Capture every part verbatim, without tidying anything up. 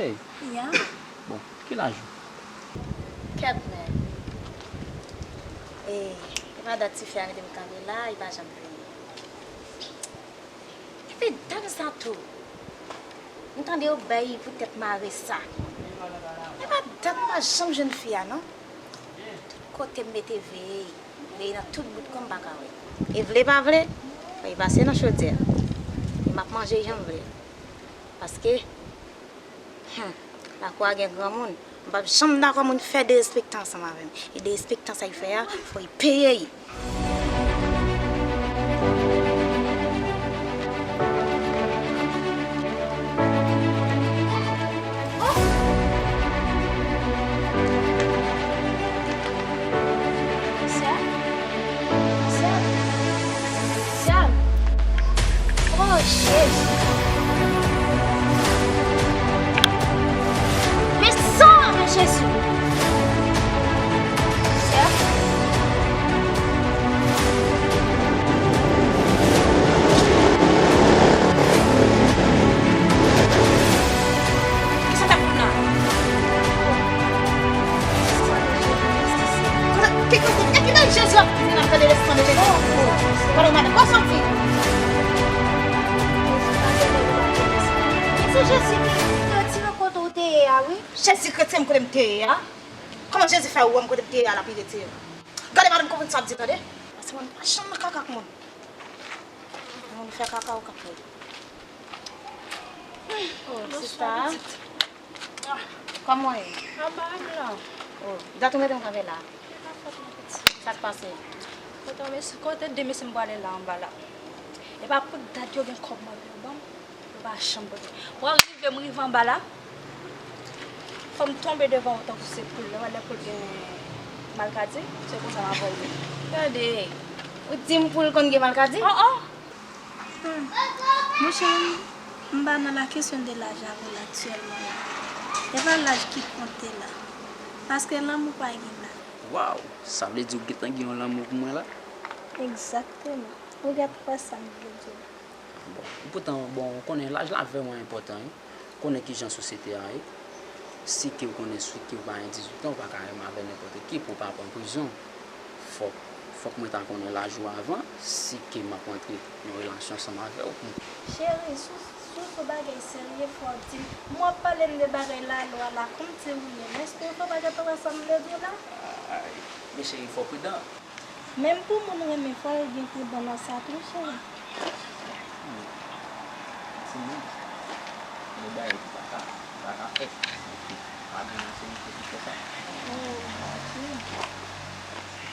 Hey. Ya. Bon, ki laj ou? Kèt, men. E, e pa dat tifi a mete m kanpe la, li pa janm vini. Epi dam sa tou. M tande yo bay poutèt mare sa. E pa dat m pa janm jwenn fi a, non. Tout kote m mete veye, veye nan tout bout kò m pa ka wè. E vle pa vle, fò l pase nan chodyè. E m ap manje jan m vle. Paske, hmm, lakou a gen granmoun. M p ap janm dakò moun fè derespektan ansanm avè m. E derespektan sa l fè a, fò l peye l. Sè? Sè? Sè? Oh, Jezi! Men sa, men Jezi! Sè? Kisa k ap fèt la? Ki kote? E ki nan Jezi w ap di n ap tande leson de Jezi? Pale madan, kò soti? Se Jezi ki retire kote w te ye a, wi. Jezi k retire m kote m te ye a? Kòman Jezi fè wè m kote m te ye a, l ap retire? Gade madan, m konprann sa w ap di, tande? Paske mwen m pa janm nan kaka ak moun. Moun fè kaka ou k ap fè. Oh, sista. Kòman w ye? Anba m la. Oh, dat ou mete m kanpe la? Sa k pase? Kote mesye, kote de mesye m prale la anba la? E pa pou dat yo gen kòb m ap yo ban m, yo pa janm pote. Mwen rive, m rive anba la, fò m tonbe devan w tankou se poul. Lè, lè poul gen malkadi, se konsa m ap voye. Gade, ou di m poul konn gen malkadi? Oh, oh! Hmm. Monchè, m pa nan la kesyon de laj avè w la aktyèlman la. E pa laj ki konte la. Paske lanmou pa gen laj. Waw! Sa vle di ou gentan gen yon lanmou pou mwen la? Egzakteman. Ou gentan wè sa m vle di w. Bon, poutan, bon, ou konnen laj la vrèman enpòtan, wi. Konnen kijan sosyete a ye. Si ke w konnen, si ke w pa gen dizuit an, ou pa ka renmen avè nenpòt ki pou w pa pran prizon. Fòk, fòk mwen ta konnen laj ou avan, si ke m ap rantre nan relasyon ansanm avè w. Cheri, sou, sou, sou bagay serye, fò w di m. M w ap pale m de bagay lalwa la, kòmsi ou ye m. Èske w pa gentan wè sa m vle di w la? Ay, men cheri, fò w pridan. Menm pou moun renmen, fò l gen pridan nan sa tou, cheri. Timoun, gen bagay ki pa ka, ki pa ka fèt. Pa gen matirite pou fè sa. Oh, ok.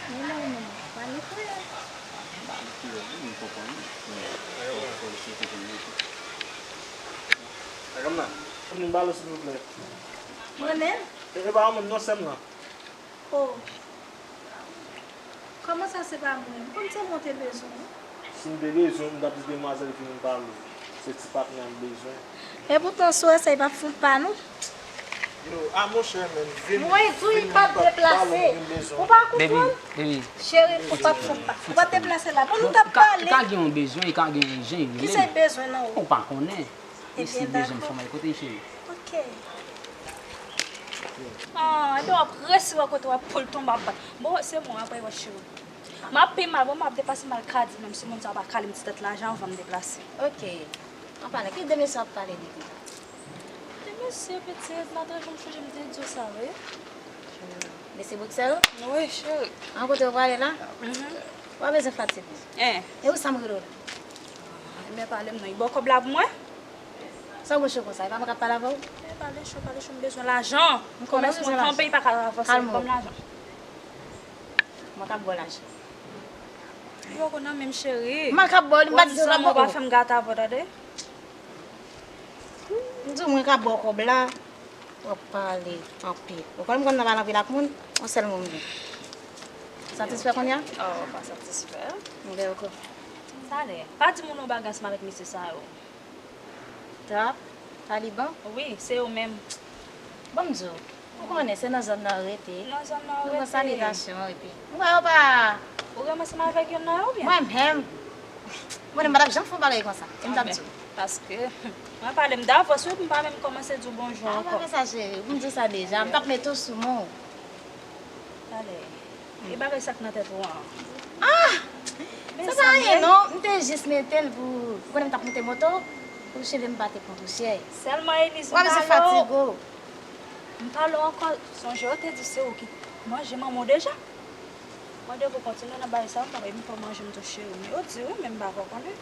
Men non, non, pa gen frè. Pa gen frè, wi, m konprann ou. Men fò, fò l swete pou nou tou. Madam nan, vin balo, silvouplè. Mwen menm? E, e pa yon moun non, sè m nan. Oh. Kòman sa se pa mwen? M konn se mwen te bezwen. Si m te bezwen, m t ap di demwazèl vin pale w. Se ti patnè m bezwen. Epoutan, si w wè sa, li p ap fout pa nou. Yo, a monchè, men, vin, mwen di w li p ap deplase. Ou pa konprann? Baby, baby. Cheri, ou p ap fout pa. Ou p ap deplase la. Bon, nou t ap pale. Li ka gen yon bezwen, li ka gen yon jan li rele m. Kisa l bezwen nan ou? Ou pa konnen. Ebyen, dakò. Isi bezwen m chanm, kote l cheri? Ok. Ah, ebyen w ap resi wè kote w ap pou l tonbe ap bat. Bon, se bon, apre w cheri. M ap pi mal, bon, m ap deplase m al Kadi, menm si moun sa pa kale m ti tèt lajan anvan m deplase. Ok. An palan, ki de mesye w ap pale de ki? De mesye, pitit, m pa t janm sonje m te di w sa, wi. Mesye Bruxelles? Wi, cheri. An kote w prale la? Mhm. W pa bezwen fatige. Eh. E ou sa m rele w la? Ebyen, pale m non. Li ba w kòb la pou mwen? Sa w bouche konsa? E pa mwen k ap pale avè w? Men pale cho, pale cho, m bezwen lajan. M konnen w bezwen lajan. Komès mwen kanpe, li pa ka avanse, ban m lajan. Mwen k ap ba w lajan. Yo, konn nan menm cheri. Mwen k ap ba w li, m pa di sa, w pa fè m gate avè w, tande? M di w mwen k ap ba w kòb la. W ap pale anpil. Ou konn m konn nan pale anpil ak moun, yon sèl mo m gen. Satisfè kounye a? Oh, pa satisfè. M gen ankò. Talè, pa di moun yon bagay ansanm avèk mesye sa yo. Trap, Taliban? Wi, se yo menm. Bon, m di w, ou konnen se nan zòn nan yo rete. Nan zòn nan yo rete. Nou pran salitasyon, epi m wè yo pa. Ou renmen ansanm avèk youn nan yo, oubyen? Mwen menm. Mwen menm, m pa t ap janm fè yon bagay konsa. E m t ap di w. Paske, mwen pale m davans wi, m pa menm kòmanse di w bonjou ankò. Ah, pa fè sa, cheri. Ou m di w sa deja. M t ap mete w sou men w. Talè. E bagay sa k nan tèt ou an? Ah! Sa pa anyen non, m te jis mete l pou, ou konnen m t ap moute moto, pou cheve m pa te pran pousyè. Sèlman Enis, m pale w. M pale w ankò, sonje yo te di se ou ki manje manman w deja? Mande pou kontinye nan bagay sa, m pa bay m fò manje m tou cheri. Men yo di wi, men m pa ko konnen.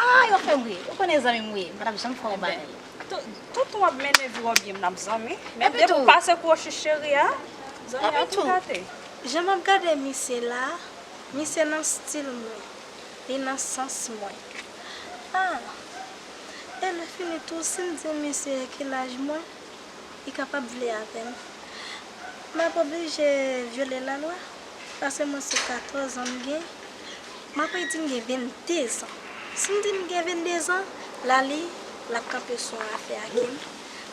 Ah, yo fè m ri. Ou konnen zanmi m wi, m pa t ap janm fè yon bagay. Tout, tout tan w ap mennen vi w byen, m n ap zanmi. Men depi w pase kwochi cheri a, zanmi a tou gate. Jan m ap gade misye la, misye nan stil mwen, li nan sans mwen. Ah, e lè fini tou, si m di misye ki laj mwen, li kapab vle avè m. M ap oblije vyole lalwa, paske mwen se katòz an m gen. M ap redi m gen venndezan. Si m di m gen venndezan, la li, l ap kanpe sou yon afè ak li.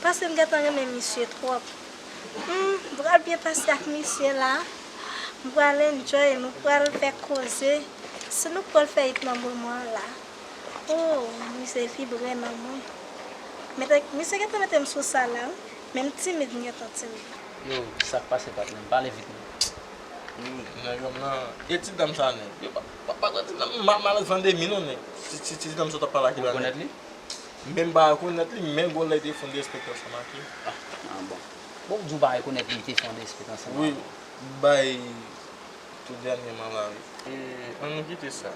Paske m gentan renmen misye twòp. Hmm, m pral byen pase ak misye la. M pral enjoy, nou pral fè koze. Si nou pral fè it nan moman an la. Oh, misye vibre nan mwen. Mete, misye gentan mete m sou sa la, wi. Men m timid, m gentan timid. Yo, sa k pase, patnè m? Pale vit non. Hmm, nèg an nan, e ti dam sa nèg. Yo pa, pa, pa, ti dam, ma, malèz vande mi non nèg. Ti, ti, ti dam sa w t ap pale ak la nèg. Ou rekonèt li? Men m pa rekonèt li, men gwo lè te fè yon dezespek ansanm ak li. Ah, ah, bon. Bon, w di w pa rekonèt li, te fè yon dezespek ansanm ak li. Wi, bay Tou dènyèman la, wi. E, ann nou kite sa.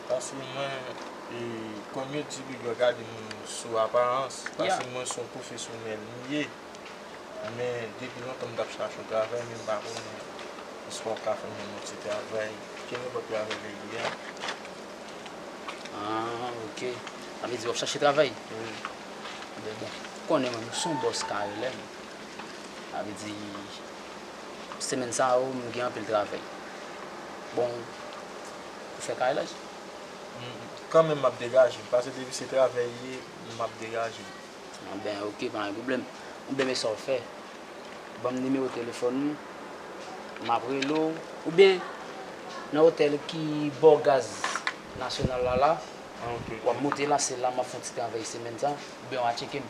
Paske mwen, e, kòm yo di piga gade moun sou aparans, paske mwen se yon pwofesyonèl m ye. Men depi lontan m t ap chache yon travay, men m pa konnen èske w ka fè m jwenn yon ti travay, kenenpòt travay lè li ye a. Ah, ok. Sa vle di w ap chache travay? Wi. Ebyen, bon, ou konnen mwen, m se yon bòs K L M. Sa vle di, semèn sa yo, m gen anpil travay. Bon, ou fè karelaj? M, kanmenm m ap degaje m, paske depi se travay li ye, m ap degaje m. Anben, ok, pa gen pwoblèm. Oubyen, men sa w fè. Ban m nimewo telefòn ou, m ap rele w. Oubyen, nan otèl ki bò gaz nasyonal la la, w ap monte la, se la m ap fè yon ti travay semèn sa, oubyen w a tcheke m.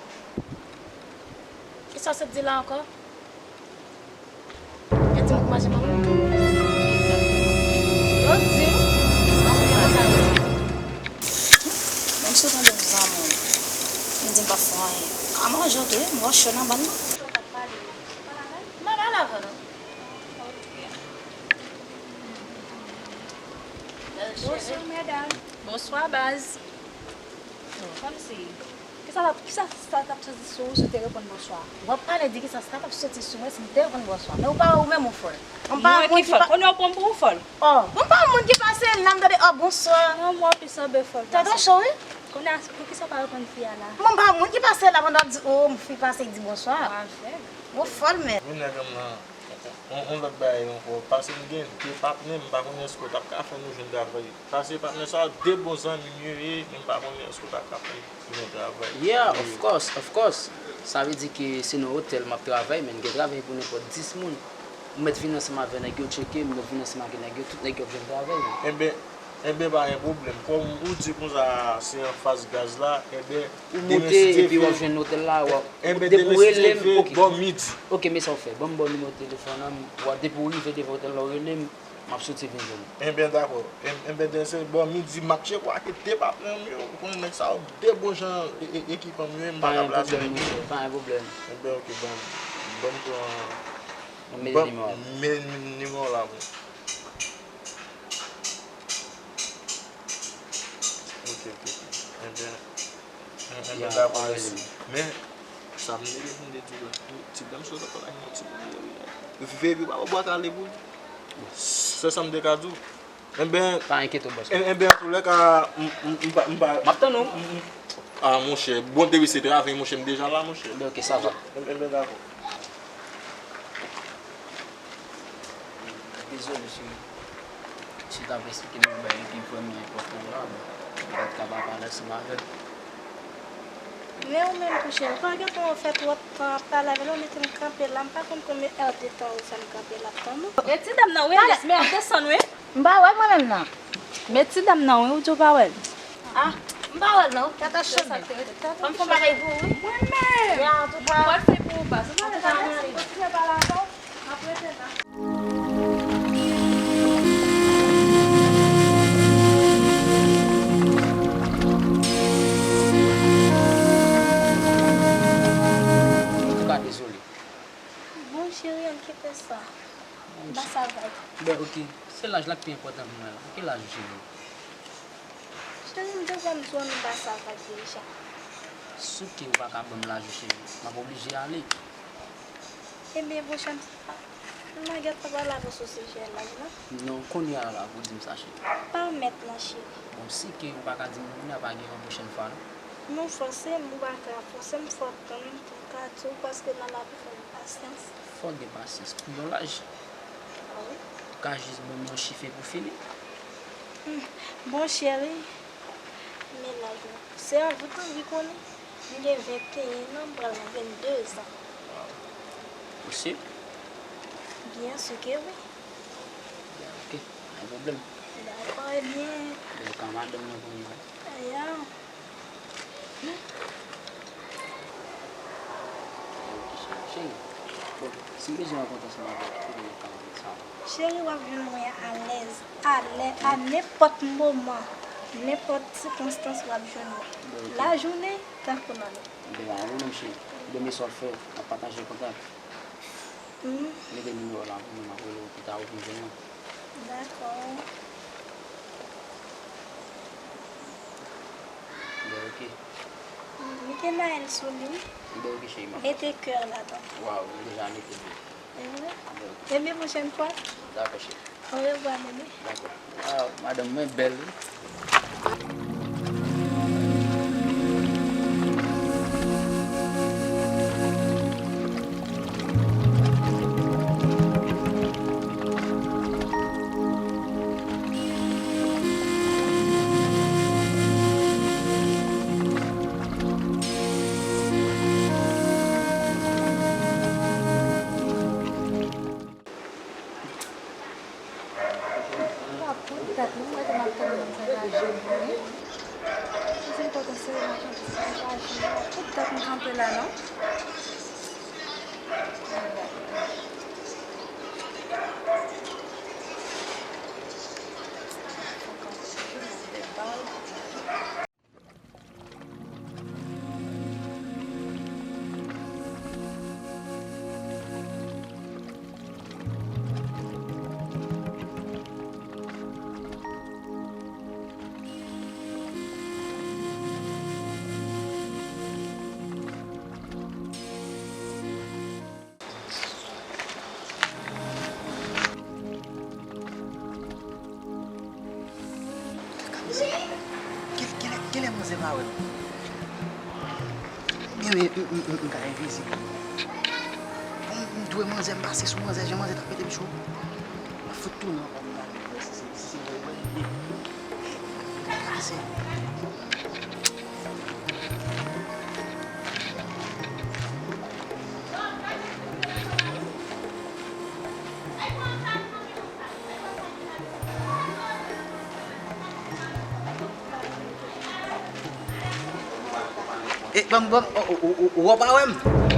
Kisa w sot di la ankò? Yo di m manje manman. Yo di m. Menm si w tande m zanmi w, m di m p ap fè anyen. A manje w tou wi, m wè w cho nan bann nan. M pa pale avè w non. Bonswa, medam. Bonswa, baz. Kòmsi, kisa, kisa sa t ap soti sou ou si w te reponn bonswa? W ap pale di kisa sa t ap soti sou mwen si m te reponn bonswa. Men ou pa wè ou menm ou fòl. Mwen pa moun ki pa. Kounye a w pran m pou ou fòl. Oh, mwen pa moun ki pase la m tande oh bonswa. Non, mwen pi sanble fòl. Tèt ou cho wi. Kounye a, poukisa w pa reponn fi a la? Mwen pa moun ki pase la pandan w ap di oh fi pase di bonswa. Ou fòl men. Yon, yon lòt bagay ankò, paske m gen de patnè, m pa konnen èske w t ap ka fè nou jwenn travay. Paske patnè sa yo, de bon zanmi m yo ye, men m pa konnen èske w t ap ka fè nou jwenn travay. Yeah, of course, of course. Sa vle di ke se nan otèl m ap travay, men m gen travay pou nenpòt dis moun. Ou mèt vin ansanm avè nèg yo, tcheke, m mèt vin ansanm avè nèg yo, tout nèg yo ap jwenn travay. Enben, Enben, pa gen pwoblèm. Kòm ou di konsa, se anfas gaz la, enben, demen si Dye vle. Ou monte, epi w ap jwenn otèl la, w ap, depi w rele m, ok. Bò midi. Ok, men sa w fè. Ban m ba w nimewo telefòn an, w ap, depi w rive devan otèl la, w rele m, m ap soti vin jwenn ou. Enben, dakò. En-, enben, demen se bò midi, m ap tcheke w ak de patnè m yo. Ou konnen nèg sa yo, de bon jan e-, e-, ekipan m yo ye, m pa ka plase nèg yo. Pa gen pwoblèm, pa gen pwoblèm. Enben, ok, ban m, ban m pran, ban m men nimewo la pou ou. Ok, ok, ok. Enben, en-, enben, dakò, mèsi. Men, sa m te gen pou m te di w la, ti dam sa w t ap pale ak mwen, ti dam yo, wi. Veye pi pa bwat ale pou li. Se sa m te ka di w. Enben, pa enkyete w, bòs. En-, enben, antoulèka, m, m, m pa, m pa. M ap tann ou. M, m, a, monchè, bon, depi se travay, monchè, m deja la, monchè. Enben, ok, sa va. Enben, enben, dakò. Dezole, cheri. Si w t ap eksplike m yon bagay ki vrèman enpòtan la, bon, m pa t ka pa pale ansanm avè w. Men ou menm, kouche, ou pa gentan fè twòp tan ap pale avè l, ou mete m kanpe la, m pa konn konbyen èdtan ou fè m kanpe la ap tann ou. E ti dam nan, wi, Elis, men ap desann, wi. M pa wè mwen menm nan. Men ti dam nan wi, ou di w pa wè l. Ah, m pa wè l non. Tata chante. Ban m fè yon bagay pou ou wi. Mwen menm. Ya, antouka. Mwen fè pou ou pa. Antouka, mwen ale. Mwen fè pa la non. M ap rete la. Antouka, dezole. Bon, cheri, ann kite sa. Ba sa vag. Ben, ok. Se laj la k pi enpòtan pou mwen la. Ki laj ou, cheri? Cheri, m te konn di w ann ba sa vag deja. Si w te ou pa ka ban m laj ou, cheri, m ap oblije ale. Ebyen, pwochèn fwa, m a gentan pale avè w sou sijè laj la. Non, kounye a la pou w di m sa, cheri. Pa mèt non, cheri. Bon, si ke ou pa ka di m kounye a, pa gen yon pwochèn fwa, non? Non, fòse m, ou pa ka fòse m, fò w tann pou m ka di w, paske nan lavi fò gen pasyans. Fò w gen pasyans pou yon laj. Wi. Ou ka jis ban m yon chif epi w fini. Hmm. Bon, cheri, men laj mwen. Se anvi w t anvi konnen. M gen venteyen an, m pral nan vennde zan. Waw. Ou si? Byen si ke wi. Byen, ok. Pa gen pwoblèm. Dakò, ebyen. Byen, ou ka madanm mwen kounye a. Ya. Cheri, bon, si m bezwen rankontre ansanm avè w, ki kote nou ka rankontre sa? Cheri, w ap jwenn mwen alèz, alè, a nenpòt moman, nenpòt sikonstans w ap jwenn mwen. Bon, ok. Lajounen, tankou lannwit. Bon, pa gen pwoblèm, cheri. Demen sa w fè, n ap pataje kontak. Hmm. Mete nimewo w la pou mwen, m ap rele w pita, ou vin jwenn mwen. Dakò. Ben, ok. Hmm, mete Naël sou li, wi. Ben, ok, cheri, m ap fè sa. Mete kè ladan. Waw, m deja mete l. Evre? Ben, ok. Ebyen, pwochèn fwa. Dakò, cheri. Orevwa, bebe. Dakò. Waw, madanm mwen bèl wi. Poutèt li, m rete m ap tande moun sa yo pa jwenn mwen. Di m potansèlman jan ti sa yo pa jwenn mwen. Poutèt m kanpe la non. Kilè, kilè, kilè manzè pa wè m? Byen, men, m, m, m, m ka envizib. Bon, m, m dwe manzè, m pase sou manzè, jan manzè t ap mete m cho. M ap fout tounen ankò pou m gade si se, si se vre, vre. M ka pase. E, ban m, ban m, ou, ou, ou, ou pa wè m?